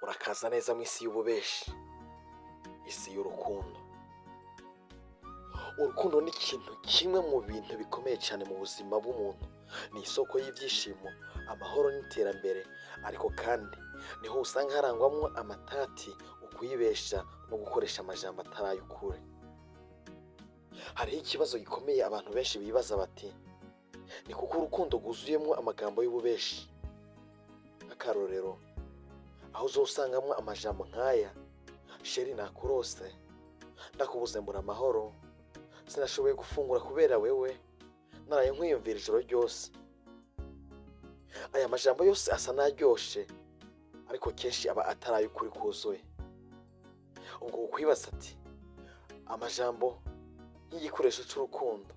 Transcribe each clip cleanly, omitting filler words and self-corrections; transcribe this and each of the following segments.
Urakaza neza mu isi y'ububeshi, isi y'urukundo. Urukundo ni ikintu kimwe mu bintu bikomeye cyane mu buzima bw'umuntu. Ni isoko y'ibyishimo, amahoro n'iterambere, ariko kandi niho usanga harangwamwo amatati, ukwibesha no gukoresha amajambo atari ay'ukuri. Hariho ikibazo gikomeye abantu benshi bibaza bati: "Ni kuko urukundo rwuzuyemwo amagambo y'ububeshi?" Akarorero, aho uzosangamwo amajambo nk'aya: "Chéri, nakurose, ndakubuze mbura amahoro, sinashoboye gufungura kubera wewe, naraye nkwiyumvira ijoro ryose." Aya majambo yose asa n'aryoshe, ariko kenshi aba atari ay'ukuri kuzuye. Ubwo ukwibaza ati: "Amajambo nk'igikoresho c'urukundo?"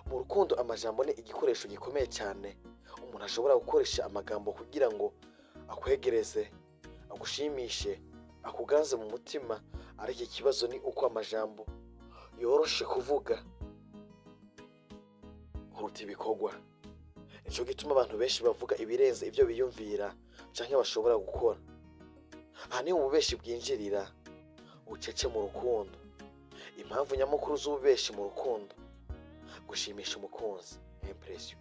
Mu rukundo, amajambo ni igikoresho gikomeye cyane. Umuntu ashobora gukoresha amagambo kugira ngo akwegereze, agushimishe, akuganze mu mutima. Ariko ikibazo ni uko amajambo yoroshe kuvuga kuruta ibikorwa. Nico gituma abantu benshi bavuga ibirenze ibyo biyumvira canke bashobora gukora. Aha niho ububeshi bwinjirira bucece mu rukundo. Impamvu nyamukuru z'ububeshi mu rukundo: gushimisha umukunzi, impression.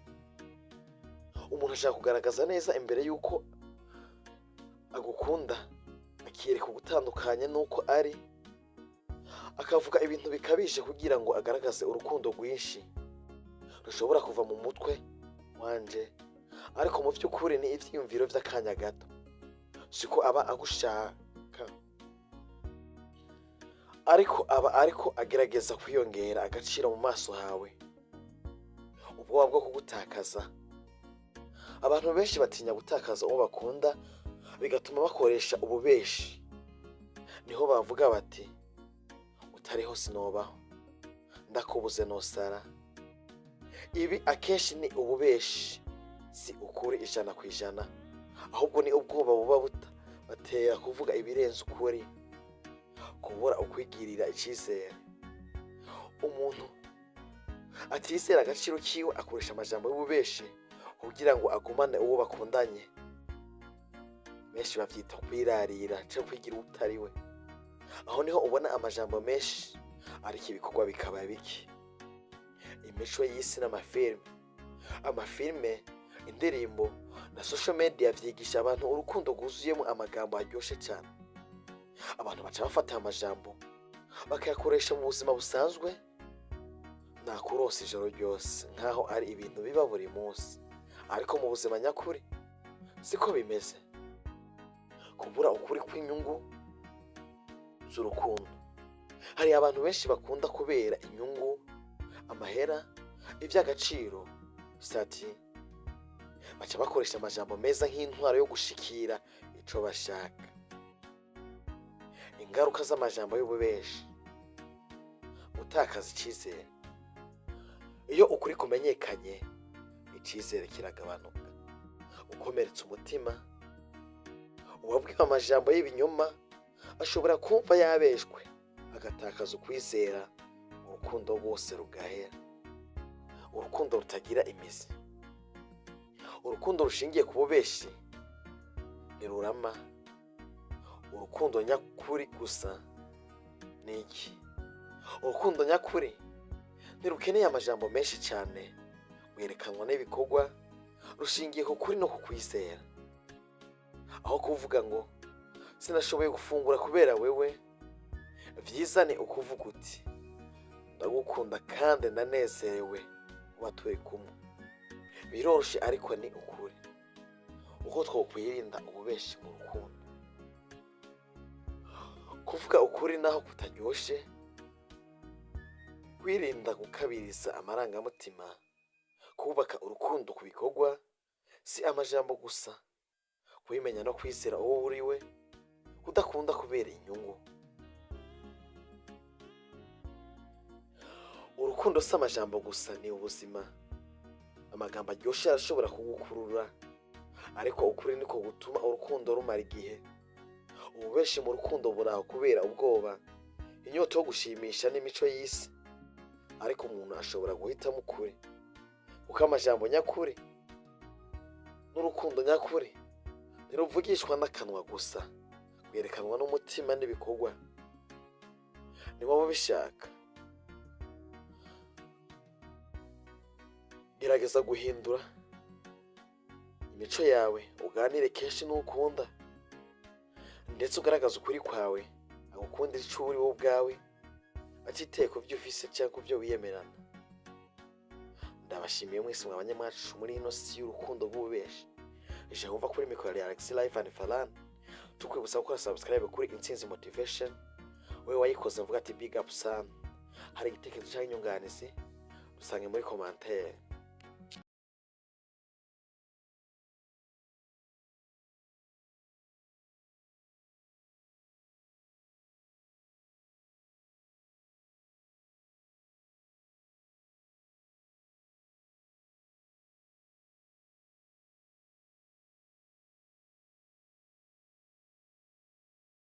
Umuntu ashaka kugaragaza neza imbere y'uko agukunda, akiyereka ugutandukanye n'uko ari, akavuga ibintu bikabije kugira ngo agaragaze urukundo rwinshi rushobora kuva mu mutwe wanje, ariko mu by'ukuri ni ivyiyumviro vy'akanya gato. Siko aba agushaka, ariko aba ariko agerageza kwiyongera agaciro mu maso hawe. Ubwoba bwo kugutakaza: abantu benshi batinya gutakaza uwo bakunda, bigatuma bakoresha ububeshi. Niho bavuga bati: "Utariho sinobaho, ndakubuze nosara." Ibi akenshi ni ububeshi, si ukuri 100%, ahubwo ni ubwoba buba batera kuvuga ibirenze ukuri. Kubura ukwigirira icyizere: umuntu atizera agaciro kiwe akoresha amajambo y'ububeshi kugira ngo agumane uwo bakundanye. Benshi bavyita kwirarira canke kwigira utari we. Aho niho ubona amajambo menshi ariko ibikorwa bikaba bike. Imico y'isi n'amafilme: amafilme, indirimbo na social media vyigisha abantu urukundo rwuzuyemo amagambo aryoshe cyane. Abantu baca bafata amajambo bakayakoresha mu buzima busanzwe, "nakurose ijoro ryose", nkaho ari ibintu biba buri munsi. Ariko mu buzima nyakuri siko bimeze. Kubura ukuri kw'inyungu z'urukundo: hari abantu benshi bakunda kubera inyungu, amahera, iby'agaciro, statut. Baca bakoresha amajambo meza nk'intwaro yo gushikira ico bashaka. Ingaruka z'amajambo y'ububeshi: gutakaza icizere. Iyo ukuri kumenyekanye, icizere kiragabanuka. Gukomeretsa umutima: uwabwiwe amajambo y'ibinyoma ashobora kumva yabeshwe, agatakaza ukwizera, urukundo rwose rugahera. Urukundo rutagira imizi: urukundo rushingiye ku bubeshi ntirurama. Urukundo nyakuri gusa ni iki? Urukundo nyakuri ntirukeneye amajambo menshi cyane, werekanwa n'ibikorwa, rushingiye ku kuri no ku kwizera. Aho kuvuga ngo "sinashoboye gufungura kubera wewe", vyiza ni ukuvuga uti: "Ndagukunda kandi ndanezerewe kuba turi kumwe." Biroroshe ariko ni ukuri. Uko twokwirinda ububeshi mu rukundo: kuvuga ukuri naho kutaryoshe, kwirinda gukabiriza amarangamutima, kubaka urukundo ku bikorwa, si amajambo gusa, kubimenya no kwizera uwo uriwe, kudakunda kubera inyungu. Urukundo si amajambo gusa, ni ubuzima. Amagambo aryoshe arashobora kugukurura, ariko ukuri niko gutuma urukundo rumara igihe. Ububeshi mu rukundo buraho kubera ubwoba, inyota yo gushimisha n'imico y'isi, ariko umuntu ashobora guhitamo ukuri, kuko amajambo nyakuri n'urukundo nyakuri Ntiruvugishwa n'akanwa gusa, rwerekanwa n'umutima n'ibikorwa. Niba ubishaka, gerageza guhindura imico yawe, uganire kenshi n'ukunda, ndetse ugaragaze ukuri kwawe, agukundira ico uri wowe ubwawe, atiteye ku byo ufise cyangwa ku byo wiyemerana. Ndabashimiye mwese mwabanye mwacu muri ino si y'urukundo rw'ububeshi. Ije wumva kuri mikoro ya Alexis Life and Falan, tukwibutsa gukora subscribe kuri Intsinzi Motivation. Wewe wayikoze, mvuga ati big up sana. Hari igitekerezo cyangwa inyunganizi, dusange muri commentaire.